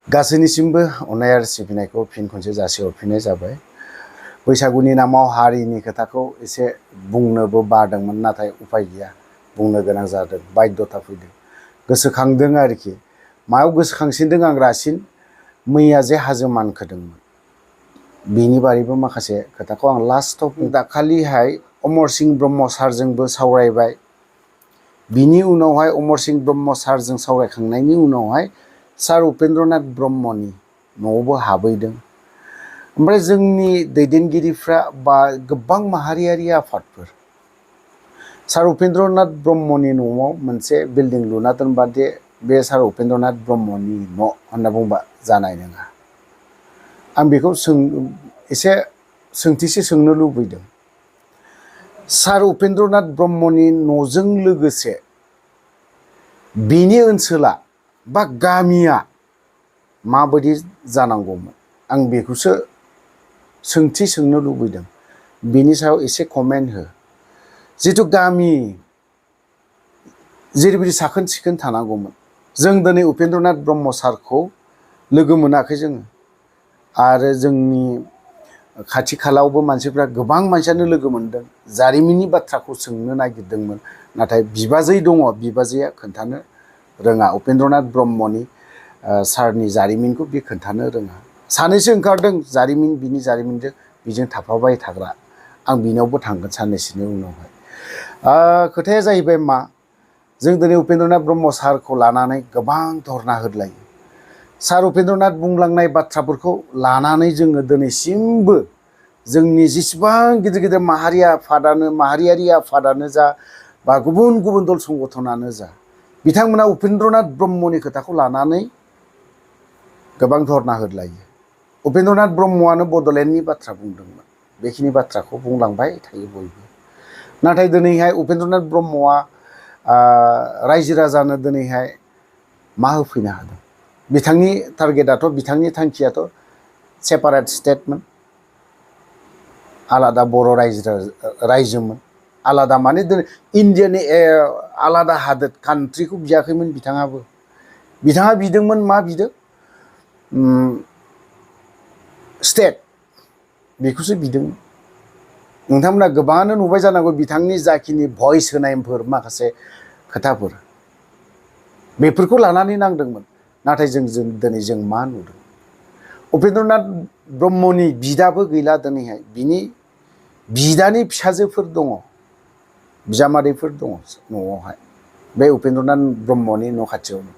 गासैनिसिमबो अननाय आरो सिबिनायखौ फिन खनसे जासिहरफिननाय जाबाय। बैसागुनि नामाव हारिनि खोथाखौ एसे बुंनोबो बादोंमोन, नाथाय उफाय गैया, बुंनो गोनां जादों, बाध्यता फैदों। गोसोखांदों आरोखि। मायाव गोसोखांसिनदों आं रासिन, मैया जे हाजो मानखोदोंमोन बेनि बारैबो माखासे खोथाखौ आं लास्टआव दाखालिहाय अमर सिंह ब्रह्म सारजोंबो सावरायबाय। बिनि उनावहाय अमर सिंह ब्रह्म सारजों सावरायखांनायनि उनावहाय सार उपेन्द्रनाथ ब्रह्मनि न'आवबो हाबहैदों। ओमफ्राय जोंनि दैदेनगिरिफ्रा बा गोबां माहारियारि आफादफोर सार उपेन्द्रनाथ ब्रह्मनि न'आव मोनसे बिल्डिं लुना दोनबादि बे सार उपेन्द्रनाथ ब्रह्मनि न' होनना बुंबा जानाय नङा। आं बेखौ एसे सोंथिसो सोंनो लुबैदों। सार उपेन्द्रनाथ ब्रह्मनि न'जों लोगोसे बिनि ओनसोला बा गामिया माबायदि जानांगौमोन, आं बेखौसो सोंथि सोंनो लुबैदों। बिनि सायाव एसे कमेन्ट हो। जिथु गामि जेरैबायदि साखोन सिखोन थानांगौमोन, जों दिनै उपेन्द्रनाथ ब्रह्म सारखौ लोगो मोनाखै जोङो, आरो जोंनि खाथि खालायावबो मानसिफ्रा गोबां मानसियानो लोगो मोनदों, जारिमिननि बाथ्राखौ सोंनो नागिरदोंमोन, नाथाय बिबाजै दङ, बिबाजैया खोन्थानो रोङा। उपेन्द्रनाथ ब्रह्मनि सारनि जारिमिनखौ बे खोन्थानो रोङा। सानैसो ओंखारदों जारिमिन, बिनि जारिमिनजों बिजों थाफाबाय थाग्रा। आं बिनावबो थांगोन साननैसोनि उनावहाय। खोथाया जाहैबाय मा, जों दिनै उपेन्द्रनाथ ब्रह्म सारखौ लानानै गोबां धरना होदलायो। सार उपेन्द्रनाथ बुंलांनाय बाथ्राफोरखौ लानानै जोङो दिनैसिमबो जोंनि जेसेबां गिदिर गिदिर माहारियारि आफादानो जा बा गुबुन गुबुन दल संगठनानो जा, बिथांमोना उपेन्द्रनाथ ब्रह्मनि खोथाखौ लानानै गोबां धरना होदलायो। उपेन्द्रनाथ ब्रह्मआनो बड'लेण्डनि बाथ्रा बुंदोंमोन, बेखिनि बाथ्राखौ बुंलांबाय थायो बयबो। नाथाय दिनैहाय उपेन्द्रनाथ ब्रह्मआ रायजो राजानो दिनैहाय मा होफैनो हादों? बिथांनि टारगेटआथ', बिथांनि थांखियाथ' सेपारेट स्टेटमोन, आलादा बर' रायजोमोन। आलादा माने इन्डियानि आलादा हादोर, कान्ट्रिखौ बियाखैमोन बिथाङाबो। बिथाङा बिदोंमोन, मा बिदों? स्टेट, बेखौसो बिदोंमोन। नोंथांमोना गोबाङानो नुबाय जानांगौ बिथांनि जाखिनि भइस होनायफोर, माखासे खोथाफोर, बेफोरखौ लानानै नांदोंमोन। नाथाय दिनै जों मा नुदों? उपेन्द्रनाथ ब्रह्मनि बिदाबो गैला दिनैहाय, बिनि बिदानि फिसाजोफोर दङ, बिजामादैफोर दङ न'आवहाय, बे उपेन्द्रनाथ ब्रह्मनि न' खाथियावनो।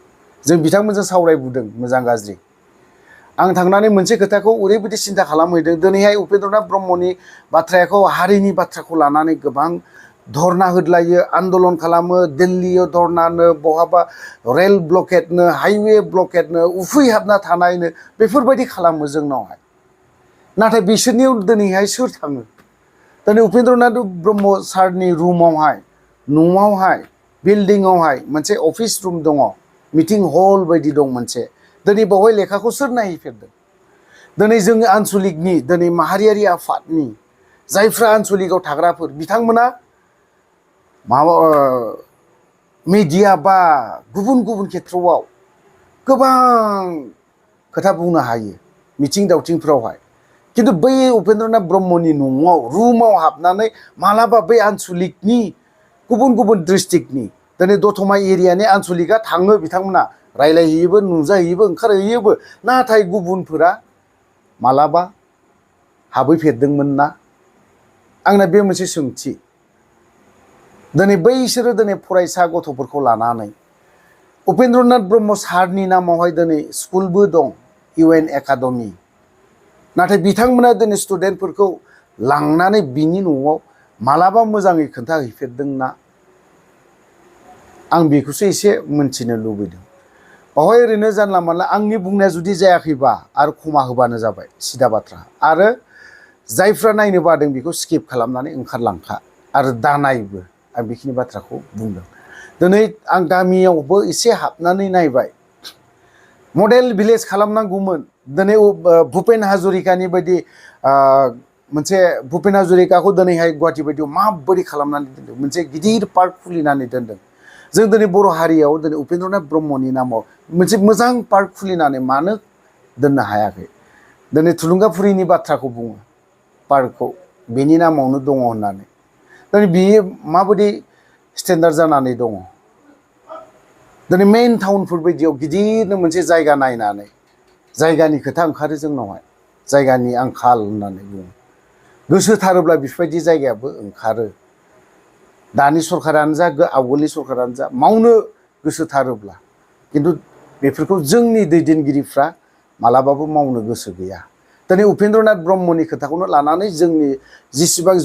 जों बिथांमोनजों सावरायबोदों मोजां गाज्रि। आं थांनानै मोनसे खोथाखौ ओरैबायदि सिन्था खालामहैदों, दिनैहाय उपेन्द्रनाथ ब्रह्मनि बाथ्राखौ, हारिनि बाथ्राखौ लानानै गोबां धरना होदलायो, आन्दलन खालामो, दिल्लीयाव धरनानो, बहाबा रेल ब्लकेटनो, हाइवे ब्लकेटनो, उखैहाबना थानायनो, बेफोरबायदि खालामो जोंनावहाय। नाथाय बिसोरनियाव दिनैहाय सोर थाङो? दिनै उपेन्द्रनाथ ब्रह्म सारनि रुमावहाय, न'आवहाय, बिल्डिंआवहाय मोनसे अफिस रुम दङ, मिटिं हल बायदि दं मोनसे। दिनै बावहाय लेखाखौ सोर नायहैफेरदों? दिनै जोंनि आन्सलिकनि, दिनै माहारियारि आफादनि जायफ्रा आन्सलिकआव थाग्राफोर, बिथांमोना मिडिया बा गुबुन गुबुन खेथ्रआव गोबां खोथा बुंनो हायो मिथिं दावथिंफ्रावहाय। खिन्थु बै उपेन्द्रनाथ ब्रह्मनि न'आव, रुमाव हाबनानै मालाबा बै आन्सलिकनि, गुबुन गुबुन डिस्ट्रिक्टनि, दिनै दतमा एरियानि आन्सलिकआ थाङो, बिथांमोना रायलायहैयोबो, नुजाहैयोबो, ओंखारहैयोबो। नाथाय गुबुनफोरा मालाबा हाबहैफेरदोंमोन ना? आंना बे मोनसे सोंथि। दिनै बैसोरो दिनै फरायसा गथ'फोरखौ लानानै उपेन्द्रनाथ ब्रह्म सारनि नामावहाय दिनै स्कुलबो दं, UN एकाडेमि। नाथाय बिथांमोना दिनै स्टुडेन्टफोरखौ लांनानै बिनि न'आव मालाबा मोजाङै खोन्थाहैफेरदोंना? आं बेखौसो एसे मोनथिनो लुबैदों। बावहाय ओरैनो जानला मानला आंनि बुंनाया जुदि जायाखैबा आरो खमा होबानो जाबाय, सिदा बाथ्रा। आरो जायफ्रा नायनो बादों बेखौ स्किप खालामनानै ओंखारलांखा, आरो दानायबो। आं बेखिनि बाथ्राखौ बुंदों। दिनै आं गामियावबो एसे हाबनानै नायबाय, मडेल भिलेज खालामनांगौमोन। दिनै भुपेन हाजरिकानि बायदि मोनसे, भुपेन हाजरिकाखौ दिनैहाय गुवाहाटि बायदियाव माबोरै खालामनानै दोनदों, मोनसे गिदिर पार्क खुलिनानै दोनदों। जों दिनै बर' हारियाव दिनै उपेन्द्रनाथ ब्रह्मनि नामाव मोनसे मोजां पार्क खुलिनानै मानो दोननो हायाखै। दिनै थुलुंगाफुरिनि बाथ्राखौ बुङो पार्कखौ बेनि नामावनो दङ होननानै। दिनै बियो माबायदि स्टेन्डार्ड जानानै दङ। दिनै मेइन टाउनफोर बायदियाव गिदिरनो मोनसे जायगा नायनानै जायगानि खोथा ओंखारो जोंनावहाय जायगानि आंखाल होननानै बुङो। गोसोथारोब्ला बेफोरबायदि जायगायाबो ओंखारो। दानि सरकारानो जा आवगोलनि सरकारानो जा मावनो गोसोथारोब्ला खिन्थु बेफोरखौ जोंनि दैदेनगिरिफ्रा मालाबाबो मावनो गोसो गैया। दिनै उपेन्द्रनाथ ब्रह्मनि खोथाखौनो लानानै जोंनि जेसेबां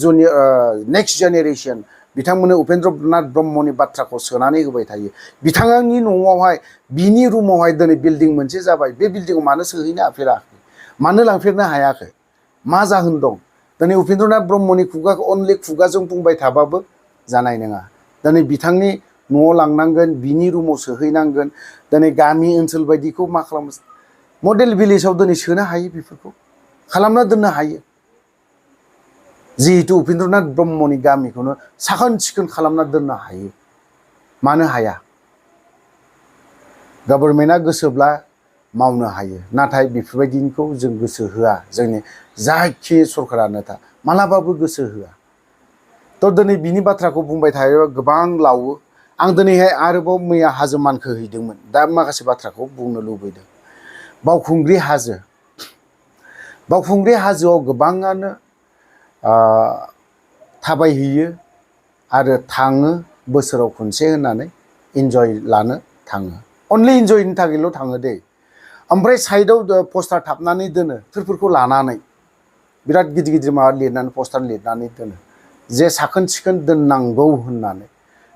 नेक्स्ट जेनेरेसन बिथांमोननो उपेन्द्रनाथ ब्रह्मनि बाथ्राखौ सोनानै होबाय थायो। बिथांनि न'आवहाय बिनि रुमावहाय दिनै बिल्डिं मोनसे जाबाय। बे बिल्डिंआव मानो सोहैनो हाफेराखै? मानो लांफेरनो हायाखै? मा जाहोन दं? दिनै उपेन्द्रनाथ ब्रह्मनि अनलि खुगाजों बुंबाय थाबाबो जानाय नङा। दिनै बिथांनि न'आव लांनांगोन, बिनि रुमाव सोहैनांगोन। दिनै गामि ओनसोल बायदिखौ मा खालामो? मडेल भिलेजाव दिनै सोनो हायो, बेफोरखौ खालामना दोननो हायो। जिहेतु उपेन्द्रनाथ ब्रह्मनि गामिखौनो साखोन सिखोन खालामना दोननो हायो। मानो हाया? गभर्नमेन्टआ गोसोब्ला मावनो हायो। नाथाय बेफोरबायदिखौ जों गोसो होआ। जोंनि जायखि सरकारानो था मालाबाबो गोसो होआ। थ' दिनै बिनि बाथ्राखौ बुंबाय थायोबा गोबां लावो। आं दिनैहाय आरोबाव मैया हाजो मानखोहैदोंमोन। दा माखासे बाथ्राखौ बुंनो लुबैदों। बावखुंग्रि हाजो। बावखुंग्रि हाजोआव गोबाङानो थाबायहैयो आरो थाङो बोसोराव खनसे होननानै इन्जय लानो थाङो। अनलि इन्जयनि थाखायल' थाङो दे। ओमफ्राय साइडआव पस्टार थाबनानै दोनो फोरखौ लानानै बिराद गिदिर गिदिर माबा लिरनानै पस्टार लिरनानै दोनो जे साखोन सिखोन दोननांगौ होननानै।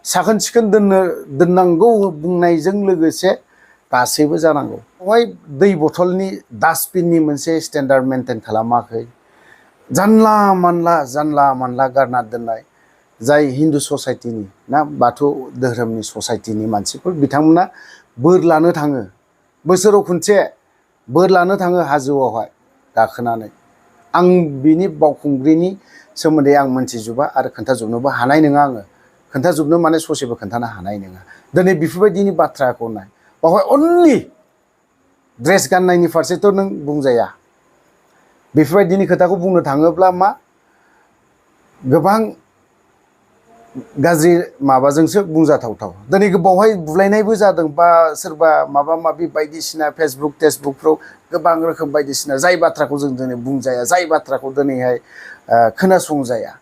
साखोन सिखोन दोननांगौ बुंनायजों लोगोसे गासैबो जानांगौ। बेवहाय दै बथलनि डास्टबिननि मोनसे स्टेन्डार्ड मेनटेन खालामाखै। जानला मानला गारना दोननाय। जाय हिन्दु ससाइटिनि ना बाथौ धोरोमनि ससाइटिनि मानसिफोर बिथांमोना बोर लानो थाङो। बोसोराव खनसे बोर लानो थाङो हाजोआवहाय गाखोनानै। आं बिनि बावखुंग्रिनि सोमोन्दै आं मोनथिजोबा आरो खोन्थाजोबनोबो हानाय नङा आङो। खोन्थाजोबनो माने ससेबो खोन्थानो हानाय नङा। दिनै बेफोरबायदिनि बाथ्राखौ नाय। बावहाय अनलि ड्रेस गाननायनि फारसेथ' नों बुंजाया। बेफोरबायदिनि खोथाखौ बुंनो थाङोब्ला मा गोबां गाज्रि माबाजोंसो बुंजाथावथाव। दिनै बावहाय बुलायनायबो जादों बा सोरबा माबा माबि बायदिसिना फेसबुकफ्राव गोबां रोखोम बायदिसिना जाय बाथ्राखौ जों दिनै बुंजाया, जाय बाथ्राखौ दिनैहाय खोनासंजाया।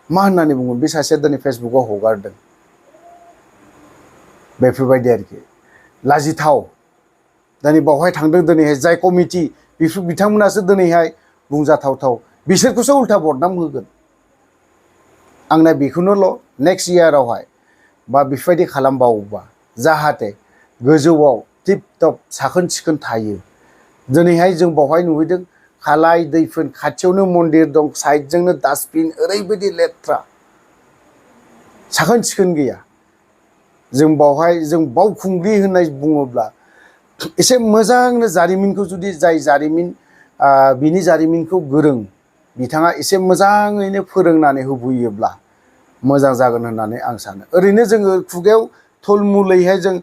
मा होननानै बुंगोन? बे सासेया दिनै फेसबुकाव हगारदों। बेफोरबायदि आरोखि लाजिथाव। दिनै बावहाय थांदों दिनैहाय जाय कमिटि बिथांमोनासो दिनैहाय बुंजाथावथाव। बिसोरखौसो उल्था बदनाम होगोन। आंना बेखौनोल' नेक्स्ट इयारावहाय बा बेफोरबायदि खालामबावोबा जाहाथे गोजौआव टिप टप साखोन सिखोन थायो। दिनैहाय जों बावहाय नुहैदों खालाय दैफोन खाथियावनो मन्दिर दं, साइडजोंनो डास्टबिन, ओरैबायदि लेथ्रा साखोन सिखोन गैया। जों बावखुंग्रि होननाय बुङोब्ला एसे मोजांनो जारिमिनखौ जुदि जाय जारिमिन बिनि जारिमिनखौ गोरों बिथाङा एसे मोजाङैनो फोरोंनानै होबोयोब्ला मोजां जागोन होननानै आं सानो। ओरैनो जोङो खुगायाव थुलमुलैहाय जों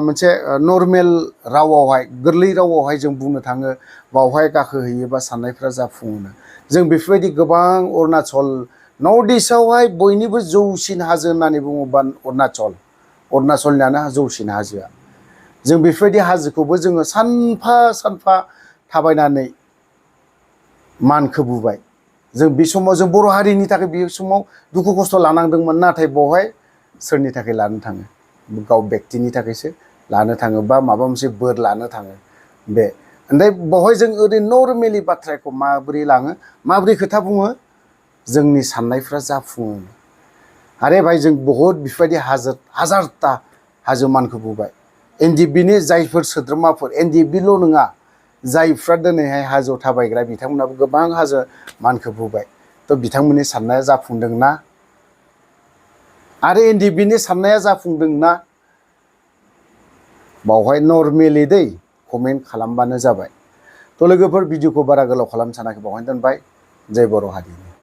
मोनसे नर्मेल रावावहाय गोरलै रावावहाय जों बुंनो थाङो बावहाय गाखोहैयोबा साननायफ्रा जाफुङो। जों बेफोरबायदि गोबां अरुणाचल नर्थ इस्टआवहाय बयनिबो जौसिन हाजो होननानै बुङोबा अरुणाचलनियानो जौसिन हाजोआ। जों बेफोरबायदि हाजोखौबो जोङो सानफा थाबायनानै मानखोबोबाय। जों बे समाव जों बर' हारिनि थाखाय बे समाव दुखु खस्थ' लानांदोंमोन। नाथाय बावहाय सोरनि थाखाय लानो थाङो? गाव बेक्तिनि थाखायसो लानो थाङो बा माबा मोनसे बोर लानो थाङो। बे ओमफ्राय बावहाय जों ओरैनो नर्मेलि बाथ्राखौ माबोरै लाङो, माबोरै खोथा बुङो? जोंनि साननायफ्रा जाफुङो। आरे भाई जों बहुद बेफोरबायदि हाजारता हाजो मानखोबोबाय। एनडिएफबिनि जायफोर सोद्रोमाफोर, एनडिएफबिल' नङा, जायफ्रा दिनैहाय हाजोआव थाबायग्रा बिथांमोनाबो गोबां हाजो मानखोबोबाय। थ' बिथांमोननि साननाया जाफुंदोंना? आरो एनडिएफबिनि साननाया जाफुंदोंना? बावहाय नर्मेलि दै कमेन्ट खालामबानो जाबाय। थ' लोगोफोर भिडिअखौ बारा गोलाव खालामनो सानाखै, बावहाय दोनबाय। जय बर' हारि।